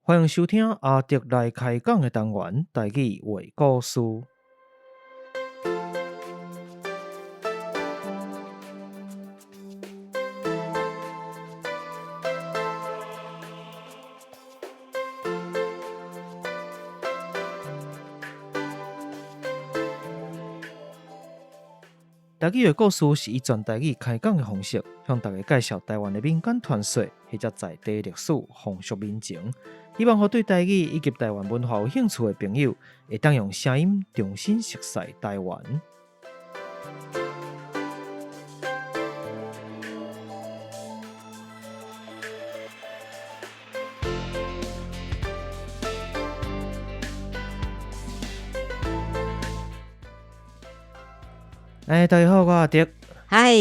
歡迎收聽阿德來開講的單元，台語話故事。台語話故事是以全台語開講的方式，向大家介紹台灣的民間傳說或者在地歷史、風俗民情。希望予對台語以及台灣文化有興趣的朋友，會當用聲音重新熟悉台灣。欸，大家好，我阿德。嗨，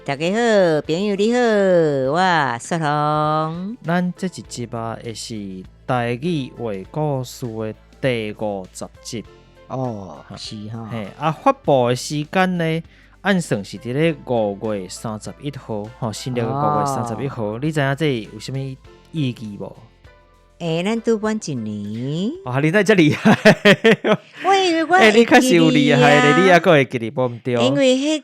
大家好，朋友你好，我雪紅。咱這一集啊，會是台語話故事的第五十集。哦，是吼。嘿，啊，發布的時間呢，按算是佇咧5月31號，吼，新曆的五月三十一號。你知影這有啥物意義無？欸，咱拄滿一年。哇，你哪遮厲害？我以為我欸，你確實有厲害咧，你猶閣會記得，無毋對？因為彼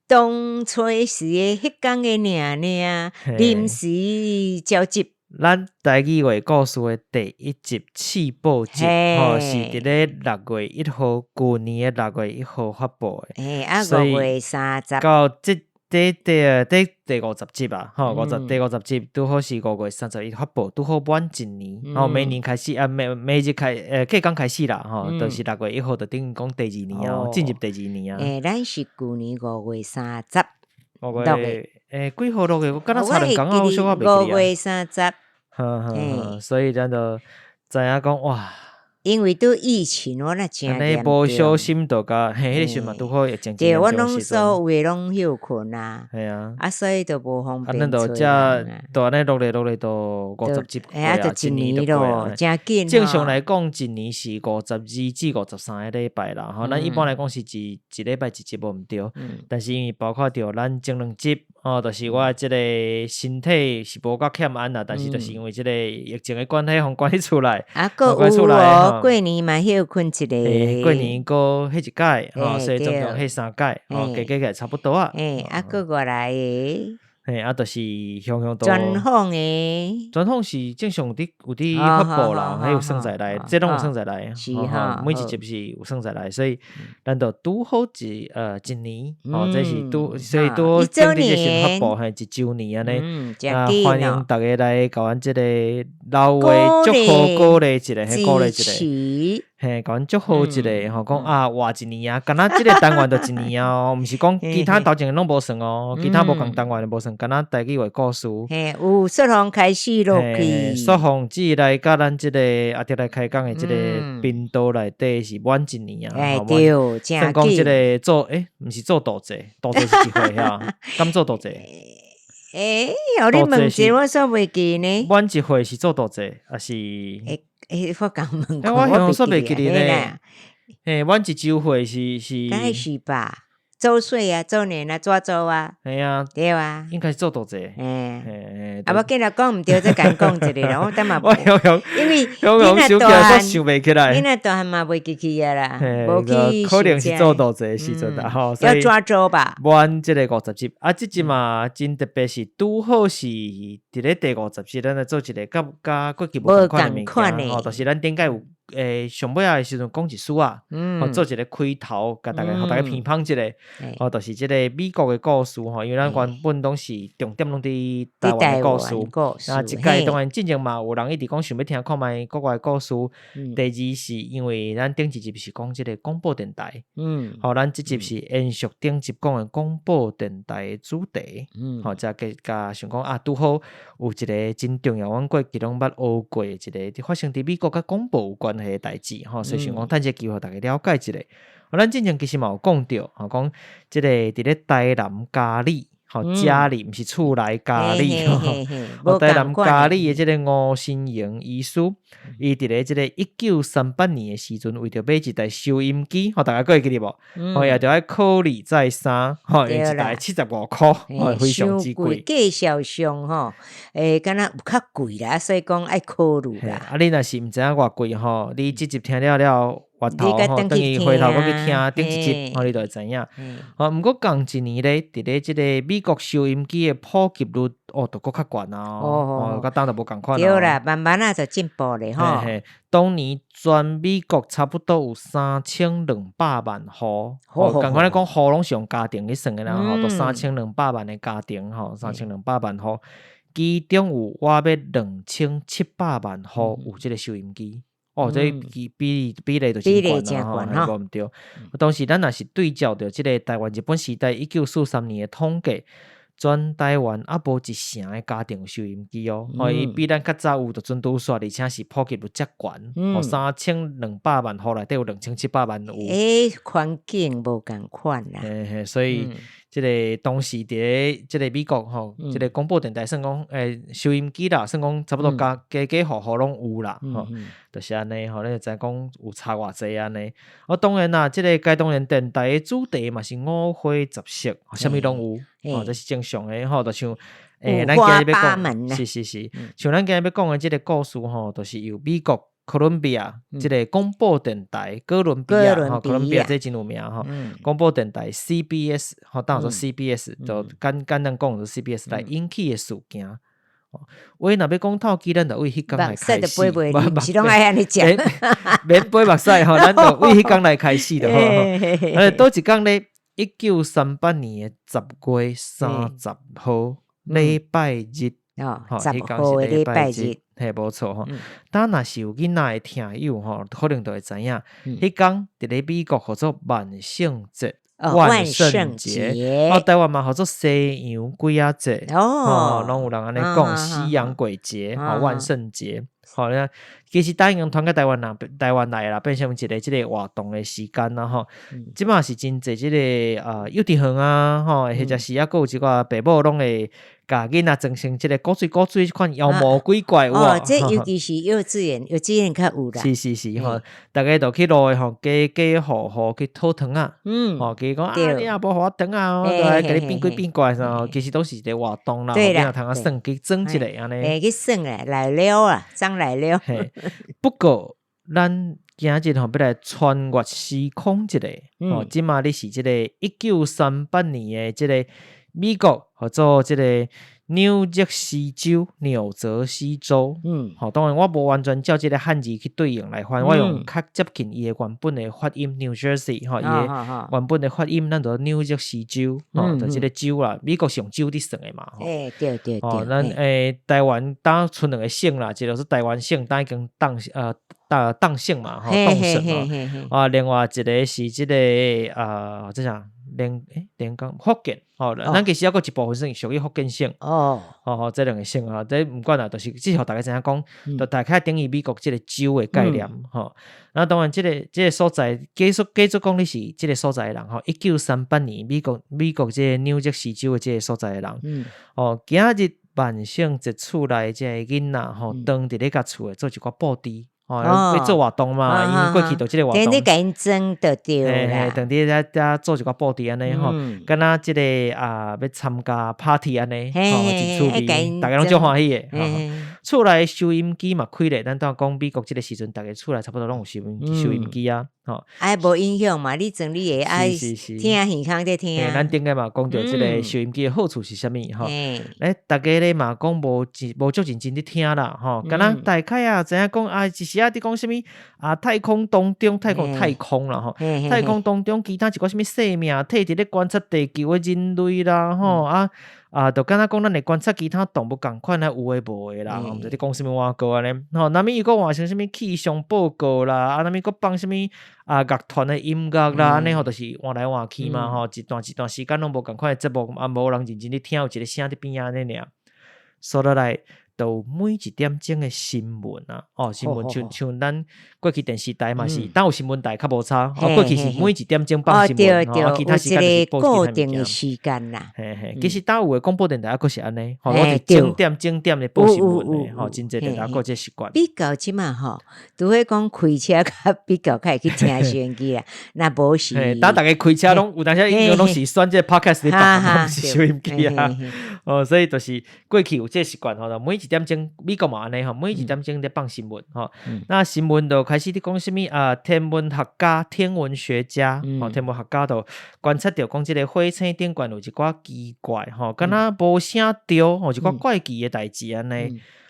當初時的彼工的爾爾，臨時召集。咱台語話故事的第一集試播集，吼，是佇咧6月1號，舊年的六月一號發布的。嘿，啊，五月三十。到這第第第第五十集啊，吼，五十第五十集拄好是5月31發布，拄好滿一年。吼，每年開始啊，每每日開，隔工開始啦，吼，就是六月一號就等於講第二年啊，進入第二年啊。欸，咱是舊年五月三十。五月，欸，幾號錄的？我敢若差兩工啊，我小可袂記。五月三十。呵呵呵，所以咱就知影講哇。因為拄疫情，我若誠嚴重。無小心就共，嘿，彼个時陣嘛拄好疫情。對，我攏所有的攏歇睏啊。嘿啊。啊，所以就無方便。啊，咱就遮，就按呢錄咧錄咧，都五十集過啊，一年就過啊。誠緊。正常來講，一年是52至53个禮拜啦。吼，咱一般來講是一一禮拜一集無毋對。但是因為包括著咱前兩集，吼，就是我這个身體是無夠欠安啦，但是就是因為這个疫情的關係，予關佇厝內。啊，閣有哦，過年嘛歇睏一个。過年閣歇一擺，吼，所以總共歇三擺，吼，加加起來差不多啊。欸，啊，閣外來的。嘿，啊，就是雄雄專訪的，專訪是正常有佇有佇發布啦，彼有算在內，這攏有算在內，是哈，每一集是有算在內，所以咱就拄好一一年，吼，這是拄，所以拄好正佇這時發布，嘿，一週年按呢，啊，歡迎大家來共阮這个老話祝福鼓勵一下，嘿，鼓勵一下。嘿，共阮祝福一下吼，講啊，活一年啊，敢若這个單元就一年哦，毋是講其他頭前攏無算哦，其他無仝單元無算，敢若台語話故事。嘿，有雪紅開始落去。雪紅姊來佮咱這個阿德來開講的這個頻道內底是滿一年啊。欸，對，算講這個做，欸，毋是做道濟，道濟是一歲哈，敢做道濟？欸，予你問一下，我煞袂記呢。滿一歲是做道濟，抑是？欸，我共問，欸，我好像煞袂記得呢。嘿，滿一週歲是是。該是吧？週歲啊，週年啊，抓周啊。嘿啊。對啊。應該是做道濟。嘿。啊，無緊啦，講毋對，再共講一下啦。我等嘛。我因為你若大漢，你若大漢嘛袂記去啊啦。無去。可能是做道濟的時陣啦，吼。要抓周吧。滿這个五十集，啊，這集嘛真特別，是拄好是佇咧第五十集，咱來做一个佮佮過去無仝款的物件，吼，就是咱頂擺有。欸，上尾仔的時陣講一絲仔，吼，做一个開頭，共大家，予大家評判一下，吼，就是這个美國的故事吼，因為咱原本攏是重點攏佇台灣的故事，啊，這擺當然進前嘛有人一直講想欲聽看覓國外的故事。第二是因為咱頂一集是講這个廣播電台，吼，咱這集是延續頂集講的廣播電台的主題，吼，才加加想講啊，拄好有一个真重要，阮過去攏捌學過一个，發生佇美國佮廣播有關係的代誌吼，所以想講趁這個機會，予大家了解一下。咱之前其實嘛有講著，吼，講這个佇咧台南佳里，吼，家裡毋是厝內家裡吼，台南佳里的這个吳新榮醫師，伊佇咧這个1938年的時陣，為著買一台收音機，吼，大家閣會記得無？吼，也著愛考慮再三，吼，一台75箍，吼，非常之貴。價數上吼，敢若有較貴啦，所以講愛考慮啦。啊，你若是毋知影偌貴吼，你這集聽了了。回頭吼，轉去回頭閣去聽頂一集，吼，你就會知影。吼，毋過仝一年咧，佇咧這个美國收音機的普及率，哦，就閣較懸啊，哦，佮當就無仝款。對啦，慢慢仔就進步咧，吼。當年全美國差不多有3200萬戶，吼，仝款咧講戶攏是用家庭去算的啦，吼，都三千兩百萬的家庭，吼，三千兩百萬戶，其中有倚欲2700萬戶有這个收音機。哦，這比比例就真懸啊，吼，無毋對。當時咱若是對照著這个台灣日本時代1943年的統計，全台灣猶無一成的家庭有收音機哦。吼，伊比咱較早有就陣拄煞，而且是普及率遮懸，3200萬戶內底有2700萬有。欸，環境無仝款啦。嘿嘿，所以這个當時佇咧這个美國吼，這个廣播電臺算講，收音機啦，算講差不多家家家戶戶攏有啦，吼，就是按呢吼，你就知影講有差偌濟按呢。哦，當然啦，這个該當然電臺的主題嘛是五花雜色，啥物攏有，吼，這是正常的吼，就像咱今日欲講，是是是，像咱今日欲講的這个故事吼，就是由美國哥倫比亞這个廣播電臺，哥倫比亞吼，哥倫比亞這真有名吼，廣播電臺 CBS 吼，當做 CBS 就簡簡單講，就 CBS 來引起的事件。話若欲講透機，咱就為彼工來開始。毋是攏愛按呢講，免背目屎吼，咱就為彼工來開始就好。佗一工咧，1938年的10月30號，禮拜日。哦，10號的禮拜日，嘿，無錯吼。當若是有囡仔的聽友吼，可能就會知影，彼工佇咧美國號做萬聖節，萬聖節，哦，台灣嘛號做西洋鬼仔節，哦，攏有人按呢講西洋鬼節，吼，萬聖節，吼，其實當已經傳到台灣人，台灣來啦，變成一个這个活動的時間啦，吼。這馬是真濟這个幼稚園啊，吼，或者是猶閣有一寡爸母攏會共囡仔裝成這个古錐古錐這款妖魔鬼怪有無？哦，這尤其是幼稚園，幼稚園較有啦。是是是，吼，逐家就去路的吼，家家戶戶去討糖仔，吼，其實講啊，你若無予我糖仔，我就來共你變鬼變怪啥，其實都是一个活動啦，予囡仔通啊耍去裝一下按呢。欸，去耍咧，來了啊，裝來了。嘿，不過咱今日吼欲來穿越時空一下，吼，這馬你是這个1938年的這个美國，號做這个紐澤西州，紐澤西州。吼，當然我無完全照這个漢字去對應來翻，我用較接近伊的原本的發音，New Jersey，吼，伊的原本的發音，咱就紐澤西州，吼，就這个州啦。美國是用州佇算的嘛，吼。欸，對對對。咱台灣當賰兩个省啦，一个是台灣省，當已經當省嘛，吼，當省嘛。啊，另外一个是這个這啥？連江福建，吼，咱其實猶閣一部分算屬於福建省。吼吼，這兩个省啊，這毋管啦，就是至少大家知影講，就大概等於美國這个州的概念，吼。那當然，這个所在，假設講你是這个所在的人，吼，1938年美國這个紐澤西州的這个所在的人，哦，今日萬聖節厝內這个囡仔，吼，當佇咧共厝內做一寡布置。哦，欲做活動嘛，因為過去就這个活動。你共𪜶裝就對啦。當佇咧遮做一寡布置按呢吼，敢若這个啊，欲參加 party 按呢，吼，真趣味，逐家攏足歡喜的。厝內收音機嘛開咧，咱拄仔講美國這个時陣，逐家厝內差不多攏有收音機啊，吼。啊，無影響嘛，你裝你的愛聽耳空佇聽。咱頂下嘛講著這个收音機的好處是啥物吼？欸，逐家咧嘛講無無足認真佇聽啦，吼，敢若大概啊知影講啊，一時仔佇講啥物啊？太空當中，太空太空啦吼，太空當中其他一寡啥物生命體佇咧觀察地球的人類啦，吼啊啊，就敢若講咱會觀察其他動物仝款啊，有的無的啦，毋知佇講啥物碗糕按呢？吼，啥物又閣換成啥物氣象報告啦，啊，啥物閣放啥物啊樂團的音樂啦，按呢吼，就是換來換去嘛，吼，一段一段時間攏無仝款的節目，啊，無人認真佇聽，有一个聲佇邊仔按呢爾。煞落來，都每一點鐘的新聞啊，哦，新聞像像咱過去電視台嘛是，當有新聞台較無差，哦，過去是每一點鐘放新聞，哦，其他時間就是報固定的時間啦。嘿嘿，其實當有的廣播電台猶閣是按呢，吼，攏是整點整點咧報新聞的，吼，真濟電台閣有這習慣。比較這馬吼，除非講開車較比較較會去聽收音機啦，若無是。當逐家開車攏有當時應該攏是選這個 podcast 咧放，毋是收音機啊。哦，所以就是過去有這個習慣吼，每一點鐘美國嘛按呢吼，每一點鐘咧放新聞吼。那新聞就開始咧講啥物啊？天文學家、天文學家，吼，天文學家就觀察著講這個火星頂懸有一寡奇怪吼，敢若無啥著吼，一寡怪奇的代誌按呢。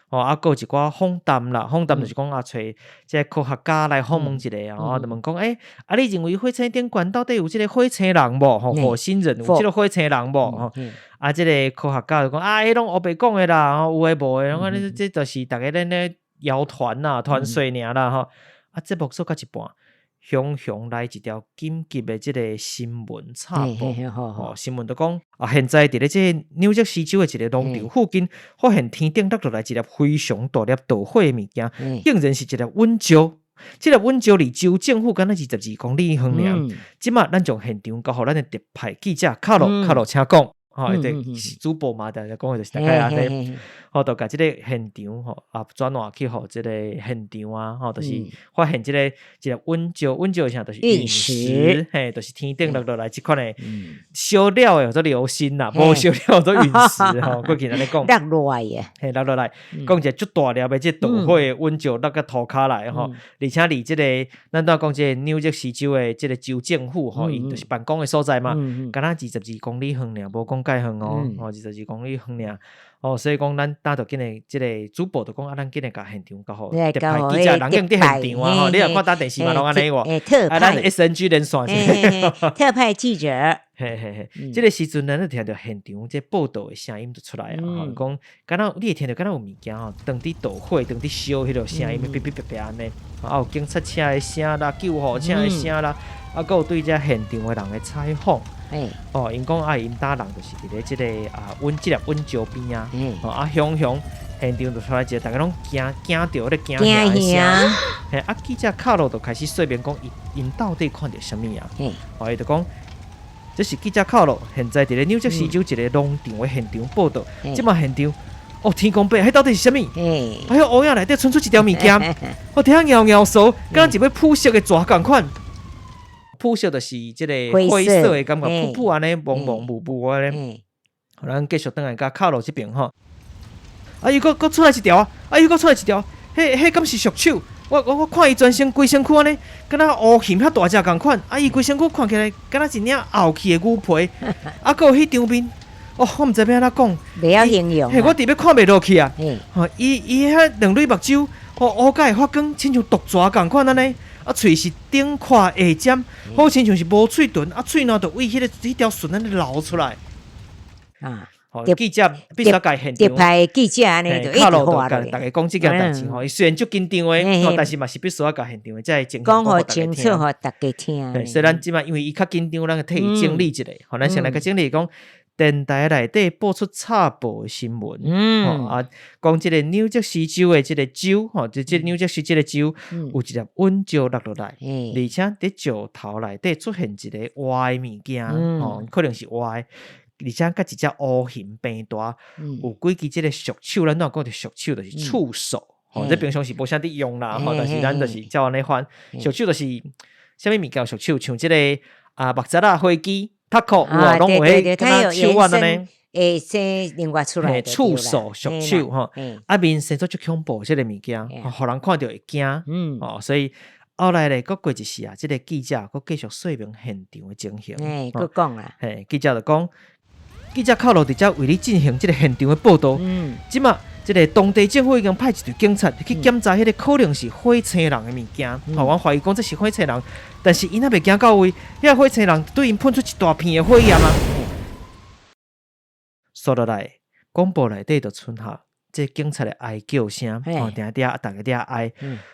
吼，啊，閣有一寡訪談啦，訪談就是講啊，揣這個科學家來訪問一下啊，就問講，欸，啊，你認為火星頂懸到底有這個火星人無？吼，火星人有這個火星人無？吼，啊，這個科學家就講，啊，彼攏烏白講的啦，吼，有的無的，攏講這就是逐家咧咧謠傳啦，傳說爾啦，吼。啊，節目做到一半，雄雄來一條緊急的這個新聞插播，吼，新聞就講啊，現在佇咧這個紐澤西州的一個農場附近，發現天頂落落來一粒非常大粒導火的物件，竟然是一粒隕石。這粒隕石離州政府敢若22公里遠爾。這馬咱將現場交予咱的特派記者卡洛，卡洛請講。吼，伊就是主播嘛，定定講的就是大概按呢，吼，就共這個現場吼啊轉換去予這個現場啊，吼，就是發現這個一個隕石，隕石是啥？就是隕石，嘿，就是天頂落落來這款的燒了的叫做流星啦，無燒了叫做隕石吼。過去按呢講，落落來的，嘿，落落來，講一個足大粒的這個導火的隕石落佮塗跤來吼，而且離這個咱拄仔講這個紐澤西州的這個州政府吼，伊就是辦公的所在嘛，敢若22公里遠爾，無講蓋遠哦，吼，22公里遠爾，哦，所以講咱今就緊來這個主播就講啊，咱緊來共現場交予特派記者，人已經佇現場啊，吼，你若看當電視嘛攏按呢無？啊，咱 SNG 連線是特派記者，嘿嘿嘿，這個時陣咱就聽著現場這報道的聲音就出來啊，吼，講敢若你會聽著敢若有物件吼，當佇導火，當佇燒彼個聲音，嗶嗶嗶嗶按呢，啊有警察車的聲啦，救護車的聲啦，啊，閣有對這現場的人的採訪。哦，𪜶講啊，𪜶兜人就是佇咧這個啊，隕這粒隕石邊啊，哦啊，雄雄現場就出來一個，逐家攏驚驚著咧驚嚇的聲，嘿，啊，記者卡洛就開始說明講，𪜶𪜶到底看著啥物啊？哦，伊就講，這是記者卡洛，現在佇咧紐澤西州一個農場的現場報導，這馬現場，哦，天公伯，彼到底是啥物？哎喲，烏影內底賰出一條物件，哦，佇遐搖搖趖，敢若一尾殕色的蛇仝款。殕色就是這個灰色的感覺，殕殕按呢，濛濛霧霧按呢。咱繼續轉來共卡洛這邊吼。啊，又閣閣出來一條啊！啊，又閣出來一條，彼彼敢是觸手？我我我看伊全身規身軀按呢，敢若烏熊遐大隻仝款。啊，伊規身軀看起來敢若一領沤去的牛皮。啊，閣有彼場面，哦，我毋知欲按怎講。袂曉形容。嘿，我直欲看袂落去啊！吼，伊伊彼兩蕊目睭，吼烏甲會發光，親像毒蛇仝款按呢。啊，喙是頂闊下尖，好親像是無喙唇，啊，喙瀾就對彼個彼條唇按呢流出來。啊，記者必須共現場特派記者按呢，卡洛就共逐家講這件代誌吼，伊雖然足緊張的，但是嘛是必須愛共現場的這個情況講予清楚，予逐家聽。所以咱這馬因為伊較緊張，咱就替伊整理一下，吼，咱先來共整理講。電台內底播出插播的新聞，嗯，啊，講這個紐澤西州的這個州，吼，這這紐澤西這個州有一粒隕石落落來，而且佇石頭內底出現一個活的物件，吼，可能是活的，而且佮一隻烏熊平大，有幾支這個觸手，咱拄仔講著觸手就是觸手，吼，這平常時無啥佇用啦，吼，但是咱就是照按呢翻，觸手就是啥物物件有觸手，像這個啊，木質仔火機。塔殼有啊，攏有彼敢若手腕按呢，會生另外出來。觸手、觸手吼，啊面生做足恐怖，這個物件，予人看著會驚，哦，所以後來咧，閣過一時啊，這個記者閣繼續說明現場的情形。嘿，閣講啦。嘿，記者就講，記者卡洛佇遮為你進行這個現場的報導。這馬這個當地政府已經派一隊警察去檢查彼個可能是火星人的物件。吼，阮懷疑講這是火星人，但是𪜶猶未行到位，彼個火星人對𪜶噴出一大片的火焰啊！煞落來，廣播內底就賰下這警察的哀叫聲，吼，定定啊，逐家佇遐哀，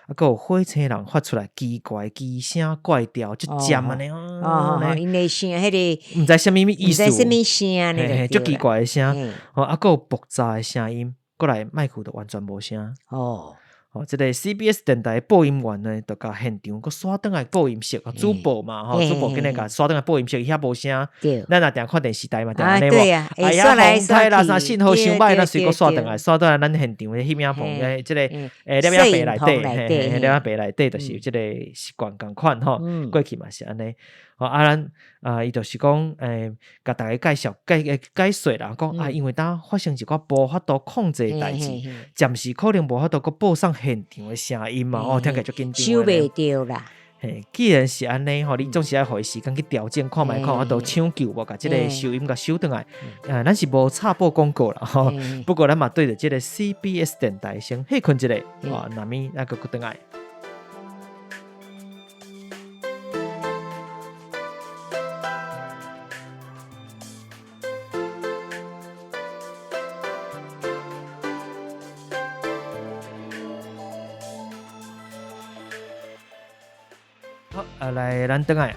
啊，閣有火星人發出來奇怪奇聲怪調，足尖按呢，哦，𪜶的聲，彼個毋知啥物意思，毋知啥物聲呢，足奇怪的聲，吼，啊，閣有爆炸的聲音。過來麥克就完全無聲。哦。吼，這個 CBS 電台播音員呢，就共現場閣刷轉來播音室，主播嘛，吼，主播緊來共刷轉來播音室，伊遐無聲。咱若定看電視台嘛，定按呢無。哎呀，風颱啦，啥信號傷歹，咱隨閣刷轉來，刷轉來咱現場的攝影棚，這個攝影棚內底，嘿，攝影棚內底就是有這個習慣仝款吼，過去嘛是按呢。吼啊，咱啊，伊就是講，共逐家介紹解解說啦，講啊，因為當發生一寡無法度控制的代誌，暫時可能無法度閣播送現場的聲音嘛，哦，聽起來足緊張。收袂著啦。嘿，既然是按呢，吼，你總是愛予伊時間去調整，看覓看有法度搶救無，共這個收音共收轉來。啊，咱是無插播廣告啦，吼，不過咱嘛對著這個 CBS 電台先歇睏一下，吼，那物咱閣閣轉來。好，啊來，咱轉來。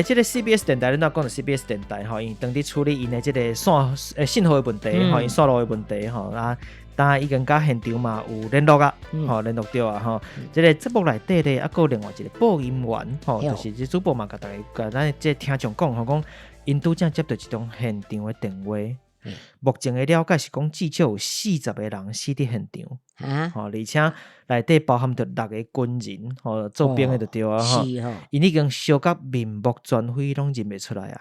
這個 CBS 電台，咱拄講著 CBS 電台吼，𪜶當佇處理𪜶的這個線信號的問題，吼，𪜶線路的問題，吼啊。當已經佮現場嘛有聯絡啊，吼聯絡著啊，吼。這個節目內底咧，猶閣有另外一個播音員，吼，就是這主播嘛，共逐家共咱這聽眾講，吼講𪜶拄才接著一通現場的電話，目前的了解是講至少有40個人死佇現場，吼，而且內底包含著六個軍人，吼，做兵的就對啊，吼，𪜶已經燒甲面目全非，攏認袂出來啊。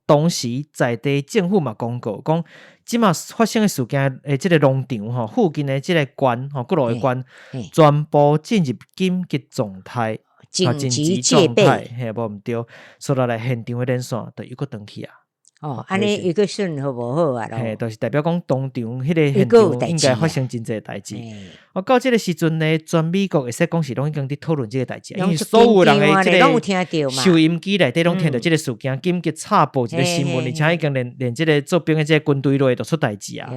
當時在地政府嘛公告講，這馬發生的事件的這個農場吼，附近的這個縣吼，幾落個縣，全部進入緊急狀態，緊急狀態，嘿，無毋對，煞落來現場的連線就又閣斷去啊。哦，按呢伊閣信號無好啊，嘿，就是代表講當場彼個現場應該發生真濟代誌。哦，到這個時陣呢，全美國會使講是攏已經佇討論這個代誌，因為所有人的這個收音機內底攏聽著這個事件，緊急插播一個新聞，而且已經連這個做兵的這個軍隊內都出代誌啊。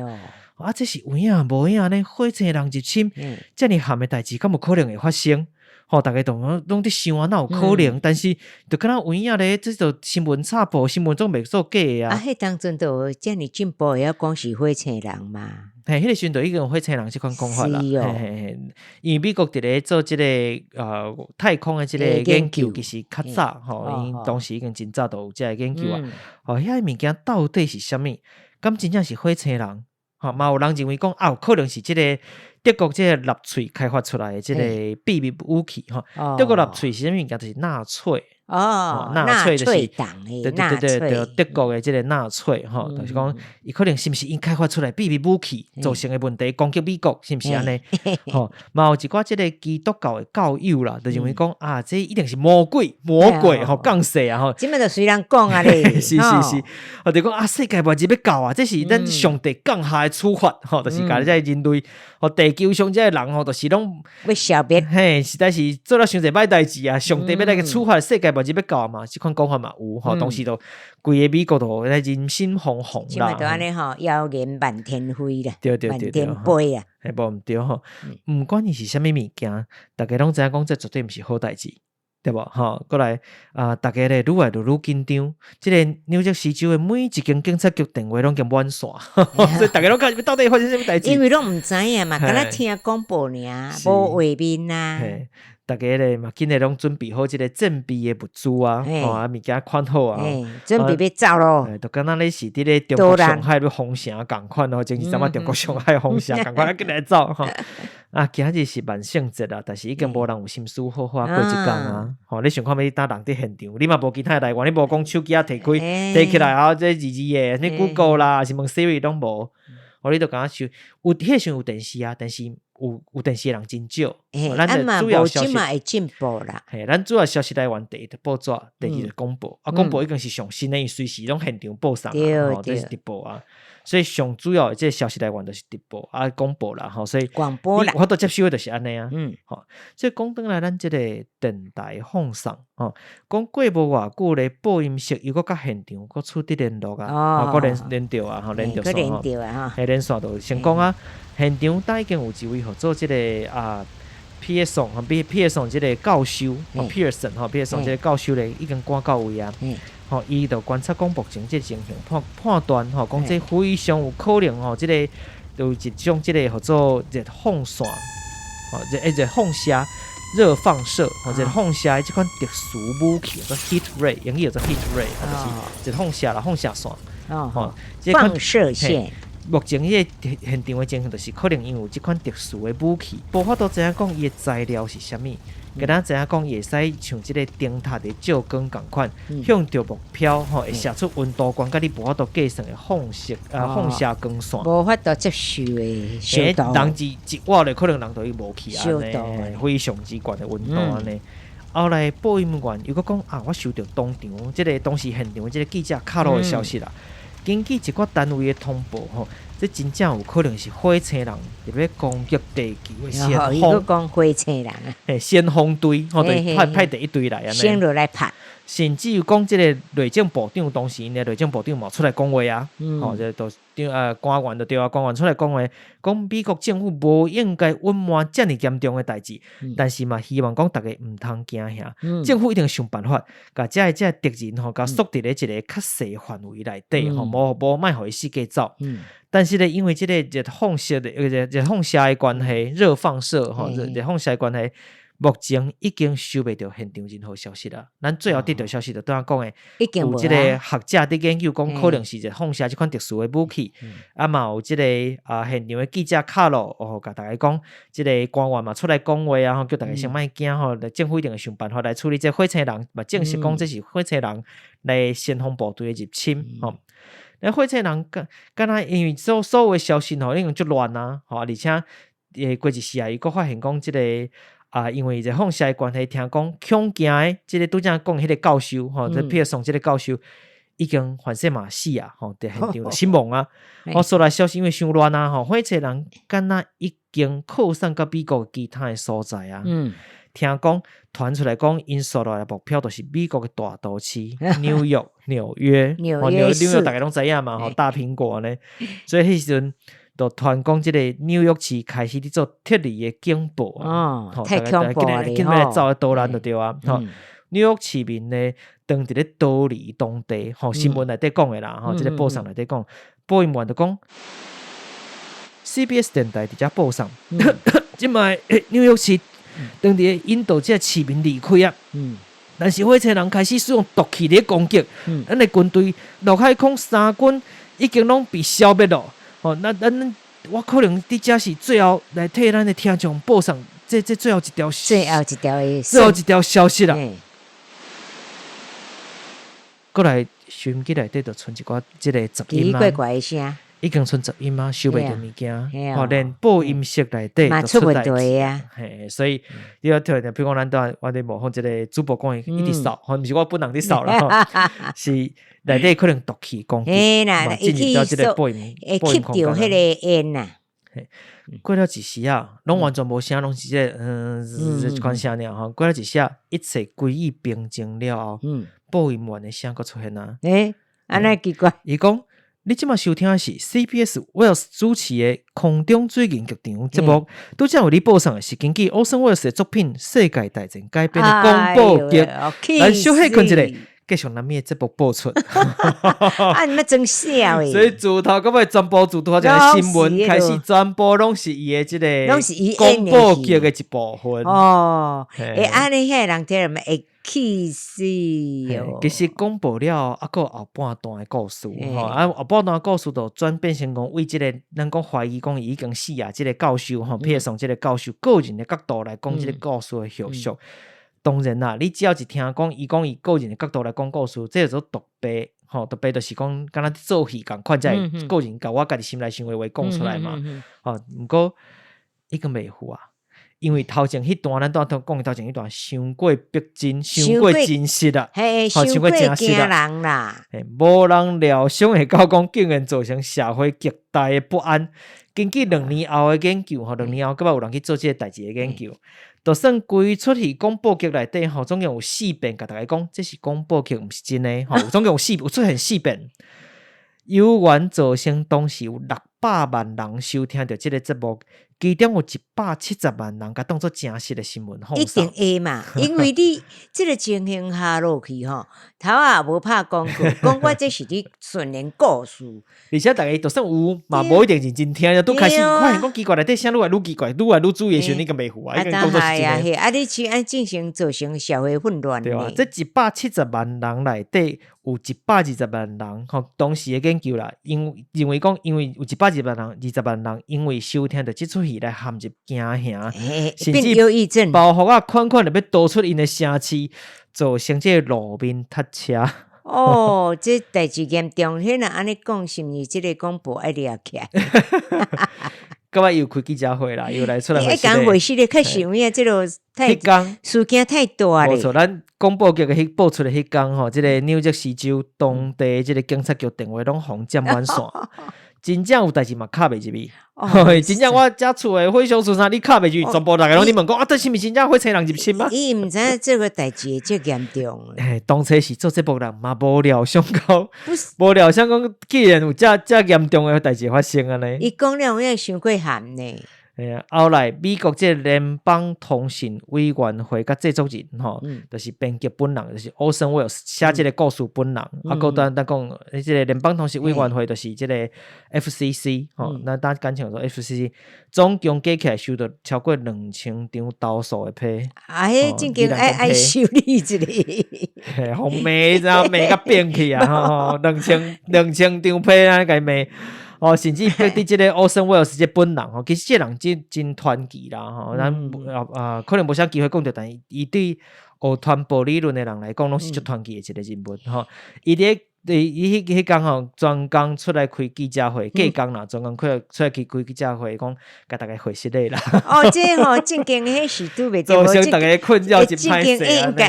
啊，這是有影無影呢？火星人入侵，遮爾譀的代誌，敢有可能會發生？吼，逐家都攏佇想啊，哪有可能？但是就敢若有影咧，這就新聞插播，新聞總袂做假的啊。啊，彼當陣就遮爾進步，會曉講是火星人嘛？嘿，彼個時陣就已經有火星人這款講法啦。是哦。嘿嘿嘿，因為美國佇咧做這個太空的這個研究，其實較早吼，𪜶當時已經真早就有這个研究啊。吼，遐個物件到底是啥物？敢真正是火星人？吼，嘛有人認為講啊，有可能是這個德國這個納粹開發出來的這個秘密武器吼。德國納粹是啥物物件？就是納粹。哦，納粹就是對對對對，德國的這個納粹吼，就是講伊可能是毋是𪜶開發出來秘密武器造成的問題，攻擊美國是毋是按呢？吼，嘛有一寡這個基督教的教友啦，就認為講啊，這一定是魔鬼魔鬼吼降世啊吼。這馬就隨人講啊咧，是是是，哦就講啊，世界末日欲到啊，這是咱上帝降下的處罰吼，就是共這個人類吼，地球上這個人吼，就是攏欲消滅，嘿，實在是做了傷濟歹代誌啊，上帝欲來去處罰世界末日欲到嘛，這款講法嘛有吼，當時就規个美國都咧人心惶惶啦。這馬就按呢吼，謠言漫天飛啦，對對對對，漫天飛啊，嘿，無毋對吼，毋管伊是啥物物件，逐家攏知影講這絕對毋是好代誌。對無吼，過來啊，逐家咧愈來愈愈緊張。這個紐澤西州的每一間警察局電話攏經滿線，所以逐家攏講到底發生啥物代誌？因為攏毋知影嘛，敢若聽廣播爾，無畫面啊。逐家咧嘛，緊咧攏準備好這個戰備的物資啊，吼啊物件款好啊，準備欲走咯。就敢若你是佇咧中國上海欲封城仝款哦，前一陣仔中國上海封城仝款，啊緊來走吼。啊，今日是萬聖節啊，但是已經無人有心思好好過這工啊。吼，你想看欲當人佇現場，你嘛無其他的來源，你無講手機仔提開提起來啊，這字字的，啥物 Google 啦，是問 Siri 攏無。吼，你就敢若想有彼時陣有電視啊，但是有電視的人真少。咱的主要消息會進步啦。嘿，咱主要消息來源第一就報紙，第二就廣播。啊，廣播已經是上新的，伊隨時攏現場報送啊，吼，這是直播啊。所以上主要的這個消息來源就是直播啊，廣播啦，吼，所以廣播啦，有法度接收的就是按呢啊。吼，所以講轉來，咱這個電台放送，吼，講過無偌久咧，播音室又閣佮現場閣取得聯絡啊，閣連連著啊，吼，連著線吼，嘿，連線就成功啊。現場當已經有一位號做這個啊，Pearson 吼，Pearson 這個教授，Pearson 吼，Pearson 這個教授咧已經趕到位啊。吼，伊就觀察講目前這個情形判判斷吼，講這非常有可能吼，這個有一種這个號做熱放線，吼熱熱放射、熱放射，吼熱放射的這款特殊武器，叫做 heat ray，英語叫做 heat ray，就是熱放射啦，放射線，吼，放射線。目前彼个現場的情形，就是可能因為有這款特殊的武器，無法度知影講伊的材料是啥物，敢若知影講伊會使像這個燈塔佇照光仝款，向著目標吼會射出溫度懸，佮你無法度計算的放射啊放射光線，無法度接受的燒度。人一一挖咧，可能人就會無去按呢，非常之懸的溫度按呢。後來播音員又閣講啊，我收著當場這個當時現場這個記者卡路的消息啦。根據一寡單位的通報，吼，這真正有可能是火星人佇咧攻擊地球的先鋒。伊閣講火星人啊？嘿，先鋒隊，吼，就派派第一隊來按呢。先落來拍。甚至於講這个內政部長當時呢，內政部長嘛出來講話啊，吼，這都官員就對啊，官員出來講話，講美國政府無應該隱瞞遮爾嚴重的代誌，但是嘛希望講逐家毋通驚嚇，政府一定想辦法，共遮个遮個敵人吼，共鎖佇咧一个較細範圍內底，吼，無無莫予伊四界走。但是咧，因為這个熱放射的熱熱放射的關係，熱放射吼，熱熱放射的關係。目前已經收袂著現場任何消息啦。咱最後得著消息就拄仔講的，有這個學者佇研究講，可能是熱放射這款特殊的武器。啊嘛有這個啊現場的記者卡路哦，共逐家講，這个官員嘛出來講話啊，吼叫逐家先莫驚吼，政府一定會想辦法來處理這火星人，嘛證實講這是火星人來先鋒部隊的入侵吼。那火星人敢敢若因為所所有的消息吼已經足亂啊，吼，而且過一時啊，伊閣發現講這个。啊，因為熱放射的關係，聽講恐驚的，這个拄才講彼个教授吼，這皮爾松這个教授已經反正嘛死啊，吼，佇現場就身亡啊。哦，所來消息因為傷亂啊，吼，火星人敢若已經擴散到美國其他的所在啊。聽講傳出來講，𪜶紲落來的目標就是美國的大都市紐約、紐約，紐約紐約逐家攏知影嘛，吼，大蘋果呢，所以彼時陣。就傳講這个紐約市開始佇做撤離的警報啊，哦，太恐怖了，緊欲來走去逃難就對啊。吼，紐約市民呢，當佇咧逃離當地，吼，新聞內底講的啦，吼，這个報送內底講，播音員就講，CBS 電台佇遮報送，這擺紐約市當佇咧引導這个市民離開啊。但是火星人開始使用毒氣佇咧攻擊，咱的軍隊陸海空三軍已經攏被消滅咯。吼，那咱我可能佇遮是最後來替咱的聽眾報送這這最後一條，最後一條的，最後一條消息啦。閣來收音機內底就賰一寡這个雜音啊，奇奇怪怪的聲，已經賰雜音啊，收袂著物件，吼，連播音室內底都出問題啊。嘿，所以你要聽，比如講咱佇我佇模仿這个主播講的，一直掃，吼，毋是我本人佇掃啦，是內底可能毒氣攻擊，嘛進入到這个播音會吸著彼个煙呐。過了一時啊，攏完全無聲，攏是這个這款聲爾吼。過了一時啊，一切歸於平靜了後，播音員的聲閣出現啊。欸，按呢奇怪。伊講，你這馬收聽的是 CBS Wells 主持的空中水銀劇場節目，拄才為你播送的是根據 Orson Welles 的作品《世界大戰》改編的廣播劇。咱小歇睏一下，繼續咱們的節目播出。啊，你欲裝痟的。所以自頭到尾全部自拄仔這个新聞開始，全部攏是伊的這个廣播劇的一部分。哦，欸，按呢遐人聽了會氣死哦。其實廣播了，猶閣有後半段的故事吼，啊後半段的故事就轉變成講為這个咱講懷疑講伊已經死啊，這个教授吼，皮爾松這个教授個人的角度來講這个故事的後續。當然啦，你只要一聽講伊講伊個人的角度來講故事，這叫做獨白，吼，獨白就是講敢若做戲仝款，才會個人共我家己心內想的話講出來嘛。吼，毋過已經袂赴啊，因為頭前彼段咱拄仔講頭前彼段傷過逼真，傷過真實啦，吼，傷過真實啦，無人料想會到講竟然造成社會極大的不安。根據2年後的研究，吼，兩年後閣捌有人去做這个代誌的研究。就算規齣戲廣播劇內底吼，總共有四遍，共逐家講，這是廣播劇，毋是真的吼。總共有四，有出現四遍。猶原造成當時有600萬人收聽著這个節目，其中有170萬人共當做誠實的新聞放一定送。會嘛，因為你這个情形下落去吼，頭仔也無拍廣告，講我這是咧宣傳故事。而且逐家就算有，嘛無一定認真聽，拄開始發現講奇怪，內底聲愈來愈奇怪，愈來愈注意的時陣，你敢袂赴啊？啊，已經當做是係啊，真的。嘿，啊，你是按進行造成社會混亂對啊，呢？這170萬人內底有120萬人，吼，當時的研究啦，因認為講，因為有一百二十萬人，20萬人因為收聽著這齣戲來陷入驚嚇，甚變至憂鬱症。包袱仔款款著欲逃出𪜶的城市，造成這個路面塞車。哦，這代誌嚴重，彼若按呢講，是毋是這个廣播愛掠起來？到尾伊有開記者會啦，伊有來出來愛講回事咧，確實有影，這个太彼工事件太大咧。無錯，咱廣播劇的彼播出的彼工吼，這个紐澤西州當地這个警察局電話攏予人佔滿線，真正有代誌嘛敲袂入去。真正我遮厝的火燒厝啥，你敲袂入去，全部逐家攏咧問講啊，這是毋是真正火星人入侵嗎？伊毋知影這个代誌會遮嚴重。嘿，當初是做節目人嘛無料想到，無料想講，竟然有遮遮嚴重的代誌發生按呢。伊講了有影傷過譀呢。嘿啊，後來美國這個聯邦通訊委員會佮製作人吼，就是編劇本人，就是 Orson Welles 寫這個故事本人，啊，閣咱咱講，這個聯邦通訊委員會就是這個 FCC 吼，咱當簡稱做 FCC，總共加起來收著超過2000張投訴的批。啊，彼正經愛愛修理一下。嘿，予罵你知影，罵甲變去啊！吼，2000張批按呢共伊罵。哦，甚至逼佇這个 Orson Welles 這本人吼，其實這個人真真傳奇啦吼，咱啊啊可能無啥機會講著，但伊對學傳播理論的人來講，攏是足傳奇的一個人物吼。伊佇伊彼彼工吼，專工出來開記者會，隔工啦，專工出來去開記者會，講共逐家解釋咧啦。哦，這吼正經彼是拄袂著，造成逐家困擾真歹勢按呢。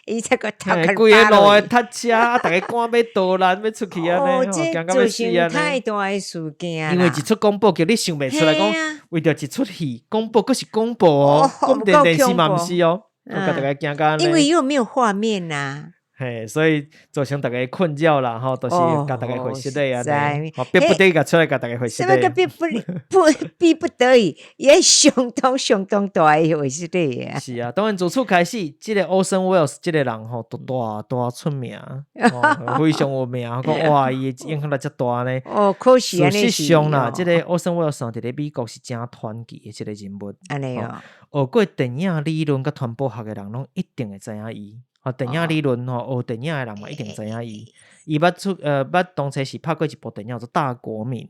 伊才閣頭殼規个路的塞車，啊，逐家趕欲逃難欲出去按呢，哦，驚這甲欲死造成按呢。太大的事件因為一齣廣播劇，你想袂出來講，為著一齣戲廣播，閣是廣播哦，廣電電視嘛毋是哦，共逐家驚甲按呢。因為又沒有畫面吶。嘿，所以造成逐家困擾啦，吼，就是共逐家解釋咧按呢，逼不得已出來共逐家解釋咧。啥物叫逼不不逼不得已，也相當相當大的解釋咧啊。是啊，當然自此開始，這个 Orson Welles 這个人吼，就大大出名，非常有名，講哇，伊的影響力遮大呢。哦，可惜事實上啦，這个 Orson Welles 佇咧美國是誠傳奇的一個人物。按呢哦。學過電影理論佮傳播學的人，攏一定會知影伊。哦，電影理論吼，學電影的人嘛，一定知影伊。伊捌出捌當初是拍過一部電影叫做《大國民》，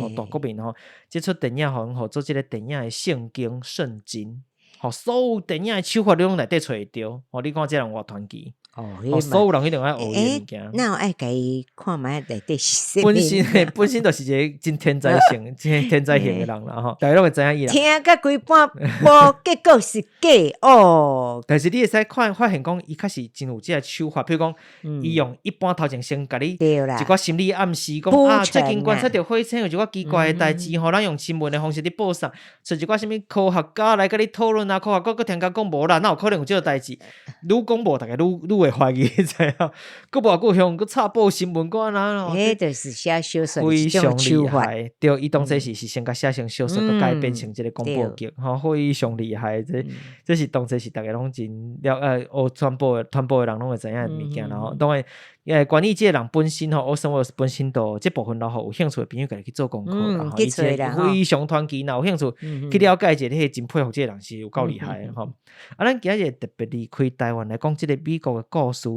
哦，大國民吼，這齣電影予人號做這个電影的聖經聖經，吼，所有電影的手法你攏內底揣會著。吼，你看這人偌傳奇。哦，所有人一定愛學伊的物件。那有愛共伊看覓內底是啥物？本身就是一个真天才型、真天才型的人啦吼，逐家攏會知影伊啦。聽甲規半部，結果是假哦。但是你會使看發現講，伊確實真有這个手法，比如講，伊用一般頭前先共你一寡心理暗示，講啊，最近觀察著火星有一寡奇怪的代誌吼，咱用新聞的方式咧報送，找一寡啥物科學家來共你討論啊，科學家閣聽講講無啦，哪有可能有這個代誌？愈講無，逐家愈愈會懷疑，知影？閣無偌久向閣插報新聞，閣按怎彼就是寫小說非常厲害，對，伊當初是先共寫成小說，閣改編成這個廣播劇，吼，非常厲害。這這是當初是逐家攏真了學傳播的人攏會知影的物件，然後當然，關於這个人本身吼，Orson Welles 本身都這部分然後有興趣的朋友家己去做功課啦，吼，伊這非常傳奇，若有興趣去了解一下，你會真佩服這個人是有夠厲害的吼。啊，咱今日特別離開台灣來講，這个美國的故事，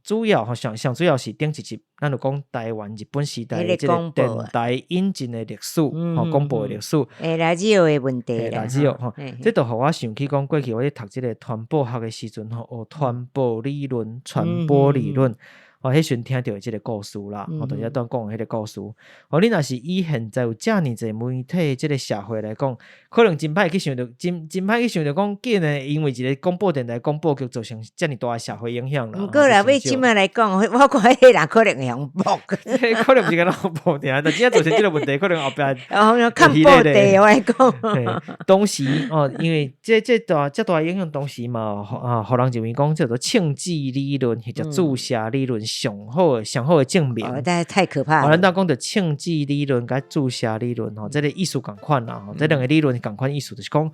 主要吼上上主要是頂一集，咱就講台灣日本時代的這个電台引進的歷史，吼，廣播的歷史。欸，ラジオ的問題啦，ラジオ吼，這就予我想起講過去我咧讀這个傳播學的時陣吼，學傳播理論、傳播理論。哦，彼時陣聽著的這个故事啦，吼，就是拄講的彼个故事。哦，你若是以現在有遮爾濟媒體這个社會來講，可能真歹去想著，真真歹去想著講，竟然因為一个廣播電台廣播劇造成遮爾大的社會影響啦。毋過啦，欲這擺來講，我看彼个人可能會予駁。可能毋是干焦駁爾，但真正造成這个問題，可能後壁哦，看報地我來講。當時哦，因為這這大這大影響，當時嘛，啊，予人認為講叫做銃劑理論或者注射理論。上好的、上好的證明。哦，但太可怕哦，了。咱拄講著銃子理論佮注射理論吼，這个意思仝款啦吼，這兩个理論仝款意思，就是講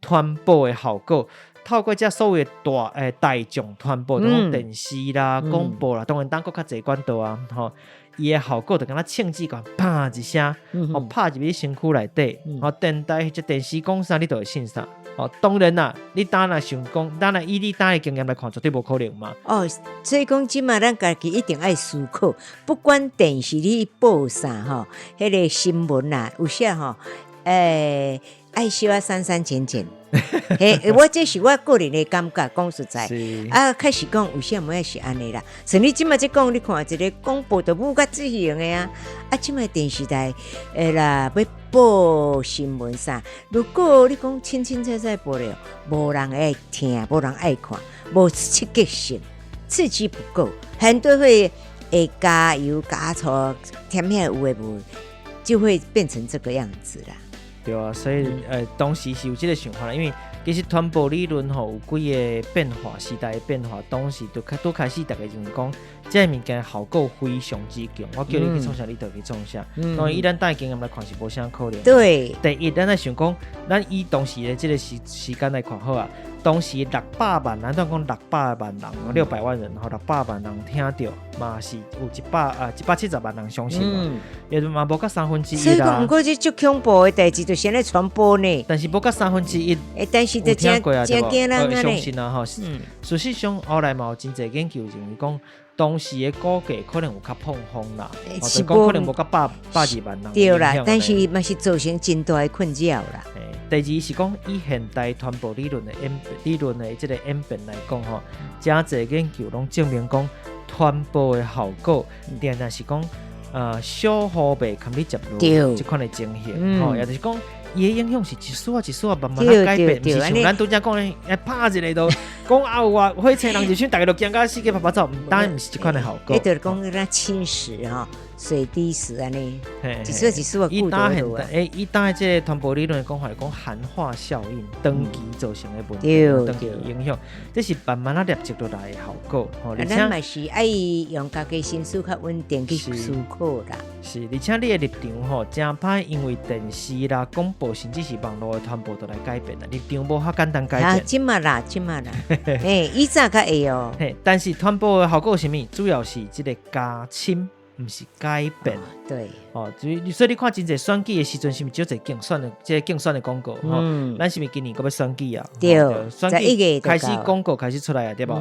傳播的效果，透過這所謂的大眾傳播，就講電視啦、廣播啦，當然當閣較濟管道啊，吼，伊的效果就敢若銃子共拍一聲，吼，拍入你身軀內底，吼，電台這電視講啥，你就會信啥。哦，當然啦，你當若想講，當然以你當的經驗來看，絕對無可能嘛。哦，所以講這馬咱家己一定愛思考，不管電視你報啥吼，彼个新聞啦，有時吼，愛小可刪刪減減。嘿，我這是我個人的感覺，講實在。啊，確實講有啥物是按呢啦。像你這馬這講，你看一个廣播都舞甲這型的啊。啊，這馬電視台會啦，欲報新聞啥？如果你講清清楚楚報了，無人愛聽，無人愛看，無刺激性，刺激不夠，很多會會加油加醋，添遐有的無的，就會變成這個樣子啦。對啊，所以當時是有這个想法啦，因為其實傳播理論吼有幾个變化，時代的變化，當時就開拄開始，逐家認為講，這个物件效果非常之強，我叫你去創啥，你就去創啥。當然以咱當的經驗來看是無啥可能。第一，咱愛想講，咱以當時的這个時間來看好啊，當時六百萬，咱當講六百萬人，600萬人吼，六百萬人聽著，嘛是有170萬人相信嘛，也嘛無到三分之一啦。所以講，毋過這足恐怖的代誌，就先咧傳播呢。但是無到三分之一，但是就有聽過啊，真驚人啊。相信啊，吼。事實上，後來嘛有真濟研究認為講，當時的估計可能有較膨風啦，是講可能無到百二萬人。對啦，但是嘛是造成真大的困擾啦。第二是講以現代傳播理論的演理論的這个演變來講吼，真濟研究攏證明講傳播的效果，定定是講小雨袂堪你接落這款的情形，吼，也就是講伊的影響是一絲仔一絲仔慢慢仔改變，毋是像咱拄才講的，欸，拍一个就講啊有啊，火星人入侵，逐家就驚甲四界趴趴走，當然毋是這款的效果。彼就是講咱侵蝕吼，水滴石按呢，一絲一絲仔以當現代，欸，以當的這个傳播理論的講法來講，涵化效應，長期造成的問題，長期影響，這是慢慢仔累積落來的效果。吼，而且咱嘛是愛用家己心思較穩定去思考啦。是，而且你的立場吼，誠歹因為電視啦、廣播，甚至是網路的傳播，都來改變啦。立場無遐簡單改變。這馬啦，這馬啦，嘿，以前較會哦。嘿，但是傳播的效果是啥物？主要是這个加深，毋是改變。哦，所以所以你看，真濟選舉的時陣，是毋是少濟競選的？這个競選的廣告，吼，咱是毋是今年閣欲選舉啊？對，選舉開始廣告開始出來啊，對無？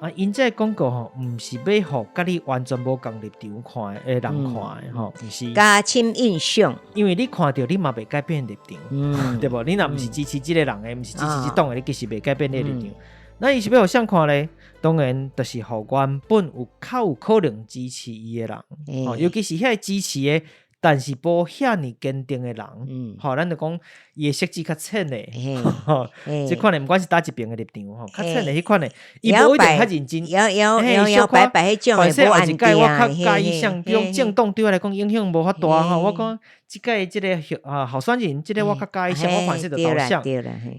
啊，𪜶這个廣告吼，毋是欲予佮你完全無仝立場看的人看的吼，毋是。加深印象。因為你看著你嘛袂改變立場，對無？你若毋是支持這个人的，毋是支持這黨的，你其實袂改變你的立場。那伊是欲予誰看咧？當然，就是予原本有較有可能支持伊的人，吼，尤其是遐个支持的，但是無遐爾堅定的人，吼，咱就講伊的色子較淺的，吼，這款的毋管是佗一邊的立場吼，較淺的彼款的，伊無一定較認真，搖搖搖搖擺擺彼種的，無後一屆我較佮意啥，比如講政黨對我來講影響無遐大吼，我講這屆這个候選人，這个我較佮意啥，我凡勢就投誰，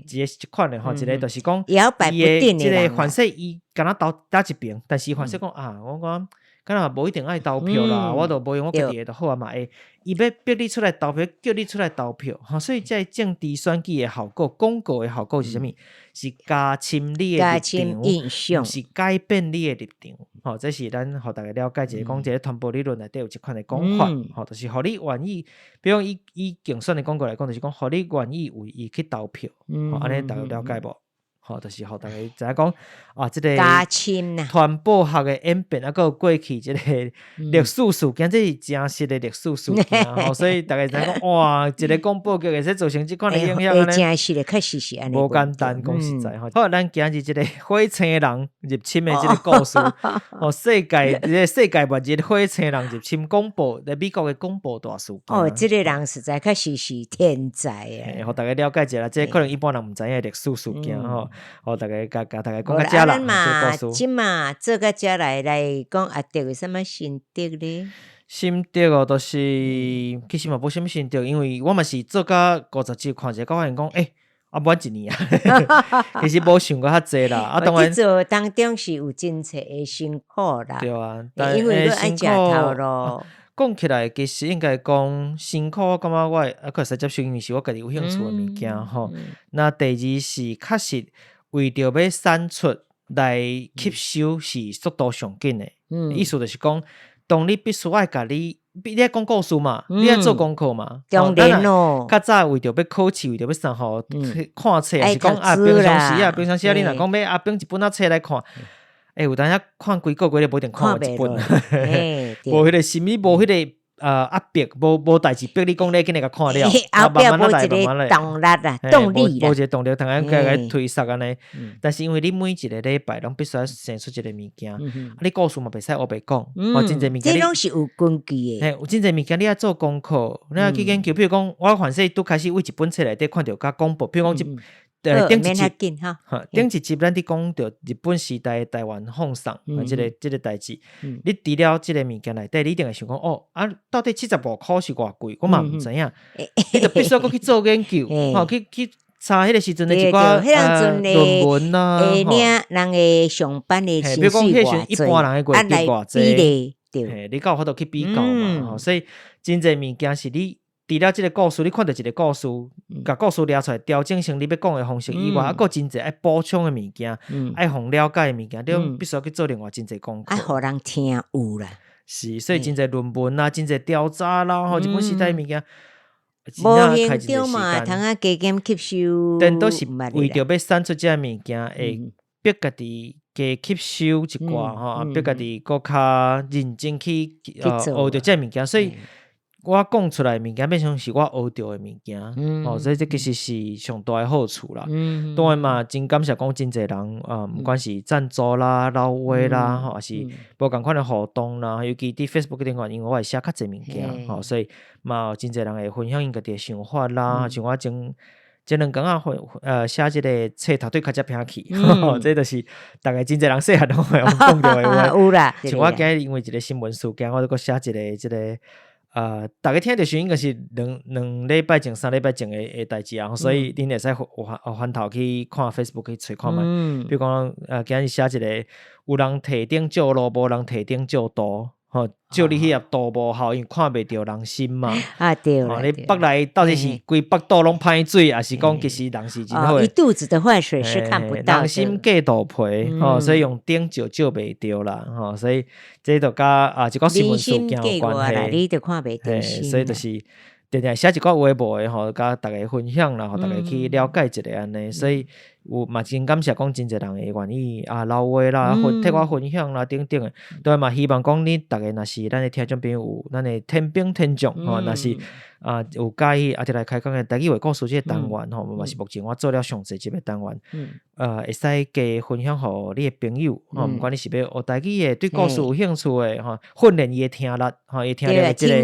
一个是這款的吼，一个就是講伊的這个凡勢伊敢若投佗一邊，但是凡勢講啊，我講。敢若無一定愛投票啦，我都無用我家己的就好啊嘛會，伊欲逼你出來投票，叫你出來投票，吼，所以這个政治選舉的效果，廣告的效果是啥物？是加深你的立場，毋是改變你的立場。吼，這是咱予逐家了解一下，講這个傳播理論內底有這款的講法，吼，就是予你願意，比如講以競選的廣告來講，就是講予你願意為伊去投票，吼，按呢逐家了解無？吼，就是予逐家知影講啊，這个加深啦，傳播學的演變，啊，閣有過去這个歷史事件，這是真實的歷史事件吼，所以逐家知影講哇，一个廣播劇會使造成這款的影響，真實的，確實是按呢，無簡單，講實在吼。好，咱今日這个火星人入侵的這个故事，哦，世界這个世界末日火星人入侵廣播，佇美國的廣播大事件。哦，這个人實在確實是天才啊！予逐家了解一下，這可能一般人毋知影的歷史事件吼。予逐家共共逐家講到遮啦，這個故事。這馬做到遮來來講，阿德有啥物心得咧？心得哦，就是其實嘛無啥物心得，因為我嘛是做甲50集，看一下，才發現講，欸，啊，滿一年啊，其實無想過較濟啦。啊，當然做當中是有真濟的辛苦啦。對啊，因為閣愛食頭路。講起來，其實應該講辛苦，我感覺我會會使接受，因為是我家己有興趣的物件吼。那第二是確實為著欲產出來吸收是速度上緊的。意思就是講，當你必須愛共你，你愛講故事嘛，你愛做功課嘛。當然咯。較早為著欲考試，為著欲啥吼，看冊，抑是講啊，平常時啊，平常時啊，你若講欲啊，編一本仔冊來看，欸，有當時看幾個月，你無一定看完一本。無彼個心理，無彼個壓迫，無代誌逼你講你緊來共看了，後壁無一個動力啦，動力無一個動力，通共共推捒按呢。但是因為你每一個禮拜攏必須愛生出一個物件，啊，你故事嘛袂使烏白講，哦，真濟物件，這攏是有根據的。嘿，有真濟物件你愛做功課，你愛去研究。比如講，我凡勢拄開始對一本冊內底看著較廣博，比如講這頂一集，頂一集咱佇講著日本時代台灣放送，這個代誌，你除了這個物件內底，你一定會想講，哦，啊，到底75箍是偌貴？我嘛毋知影，你就必須閣去做研究，吼，去查彼個時陣的一寡論文啊，領人的上班的比如講彼時陣一般人的月給偌濟，對，你才有法度去比較嘛，吼，所以真濟物件是你。除了這個故事，你看著一個故事，共故事掠出來，調整成你欲講的方式以外，啊，閣真濟愛補充的物件，愛予人了解的物件，你必須要去做另外真濟功課。愛予人聽有啦。是，所以真濟論文啊，真濟調查啦，吼，日本時代的物件，無形中嘛，通啊加減吸收。顛倒是為著欲產出這个物件，會逼家己加吸收一寡吼，逼家己閣較認真去學著這个物件，所以。我講出來的物件變成是我學著的物件，哦，所以這其實是上大的好處啦。當然嘛，真感謝講真濟人，啊，毋管是贊助啦、留話啦，吼，抑是無仝款的互動啦，尤其佇 Facebook 頂懸，因為我會寫較濟物件，吼，所以嘛有真濟人會分享𪜶家己的想法啦。像我前兩工仔寫這個冊頭對較才偏去，這就是逐家真濟人細漢攏會講著的話。有啦，像我今日因為一個新聞事件，我閣寫一個這個。逐家聽著時應該是兩禮拜前、3禮拜前的代誌啊，所以恁會使翻翻頭去看 Facebook 去揣看覓。比如講，今日寫一個有人提燈照路，無人提燈照肚，吼，照你彼粒肚無效，因為看袂著人心嘛。啊對。你腹內到底是規腹肚攏歹水，抑是講其實人是真好的？一肚子的壞水是看不到。人心隔肚皮，吼，所以用燈照照袂著啦，吼，所以這就佮啊一個新聞事件有關係。你就看袂著心。所以就是定定寫一寡有的無的吼，佮逐家分享啦，予逐家去了解一下按呢。所以有嘛真感謝講真濟人會願意啊留話啦，替我分享啦等等的。對嘛，希望講恁逐家若是咱的聽眾朋友有咱的天兵天將吼，若是啊有佮意阿弟來開講的台語話故事這個單元吼，嘛是目前我做了上濟集的單元，會使加分享予你的朋友吼，毋管你是欲學台語的，對故事有興趣的吼，訓練伊的聽力吼，伊聽力的這個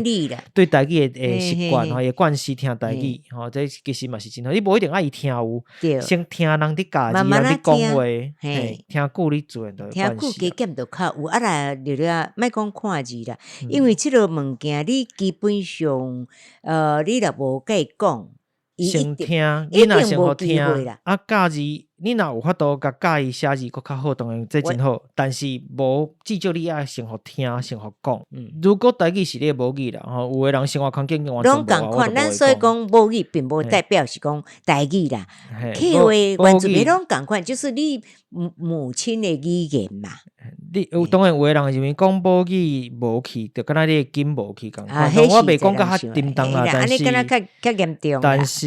對台語的習慣吼，伊的慣勢聽台語吼，這其實嘛是真好。你無一定愛伊聽有，先聽人佇教字，人佇講話，嘿，聽久你自然就會聽久加減就較有啊啦，著了，莫講看字啦，因為這个物件你基本上，你若無共伊講，先聽，你若先予聽，啊教字，你若有法度共教伊寫字閣較好，當然這真好。但是無至少你愛先予聽，先予講。如果台語是你的母語啦，吼，有的人生活環境完全攏仝款，咱所以講母語並無代表是講台語啦，客話原住民攏仝款，就是你母親的語言嘛。你有當然有的人認為講母語無去，就敢若你的筋無去仝款。我袂講甲較沉重啦，但是但是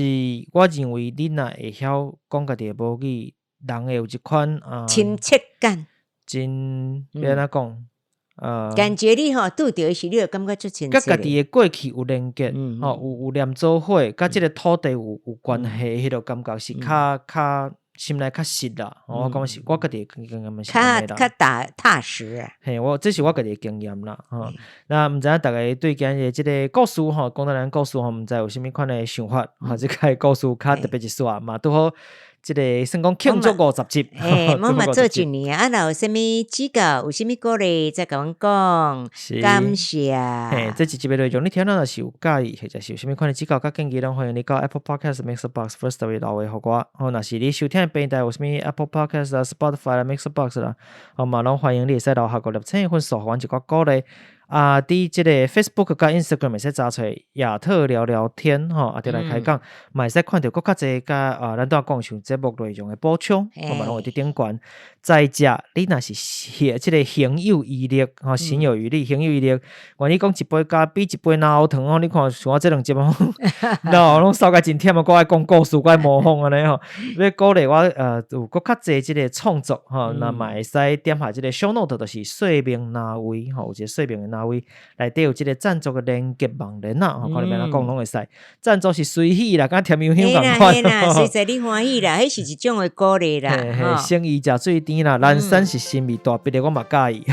我認為你若會曉講家己的母語，人會有一款啊親切感，真欲按怎講？感覺你吼拄著伊時，你會感覺足親切。佮家己的過去有連結，吼有連做伙，佮這個土地有關係，彼個感覺是較較心內較實啦。我感覺是我家己的經驗是按呢啦。較踏踏實啊。嘿，我這是我家己的經驗啦。吼，那毋知影逐家對今日這個故事吼，講到咱故事吼，毋知有啥物款的想法？吼，這個故事較特別一撮嘛，拄好。這个算講慶祝五十集。欸，我嘛做一年啊，若有啥物指教，有啥物鼓勵，再共阮講。感謝。嘿，這一集的內容你聽了若是有佮意，或者是有啥物款的指教佮建議，攏歡迎你到 Apple Podcast、MixerBox、Firstory 留話予我。吼，若是你收聽的平台有啥物 Apple Podcast 啦、Spotify 啦、MixerBox 啦，吼嘛攏歡迎你會使留下五粒星分數，予阮一寡鼓勵。啊，佇這个 Facebook 佮 Instagram 會使查揣亞特聊聊天吼，啊，就來開講，嘛會使看著閣較濟佮啊，咱拄仔講像節目內容的補充，我嘛攏會佇頂懸。在遮，你若是這个行有餘力，吼，行有餘力，行有餘力，願意講一杯咖啡，一杯奶糖吼，你看像我這兩集吼，喏，攏燒甲真忝啊，閣愛講故事，閣愛模仿按呢吼，欲鼓勵我有閣較濟這个創作吼，那嘛會使點下這个 show note，就是說明欄位吼，有一个說明的欄位，內底有這个贊助的連結網連啊，吼，看你欲按怎講攏會使。贊助是隨喜啦，佮甜香香仝款。嘿啦，隨在你歡喜啦，彼是一種的鼓勵啦。嘿，誠意誠水甜啦，藍山是心意大筆的，我嘛佮意。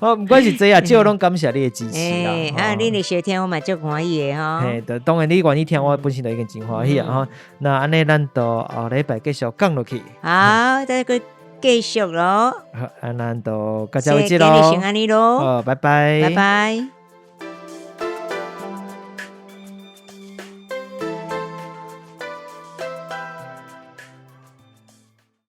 哦，毋管是濟抑少，攏感謝你的支持啦。啊，恁的收聽我嘛足歡喜的吼。嘿，當然你願意聽，我本身就已經真歡喜啊。吼，那按呢，咱就後禮拜繼續講落去。好，再閣繼續囉。好，按咱就到這為止囉。先按呢囉。好，拜拜。拜拜。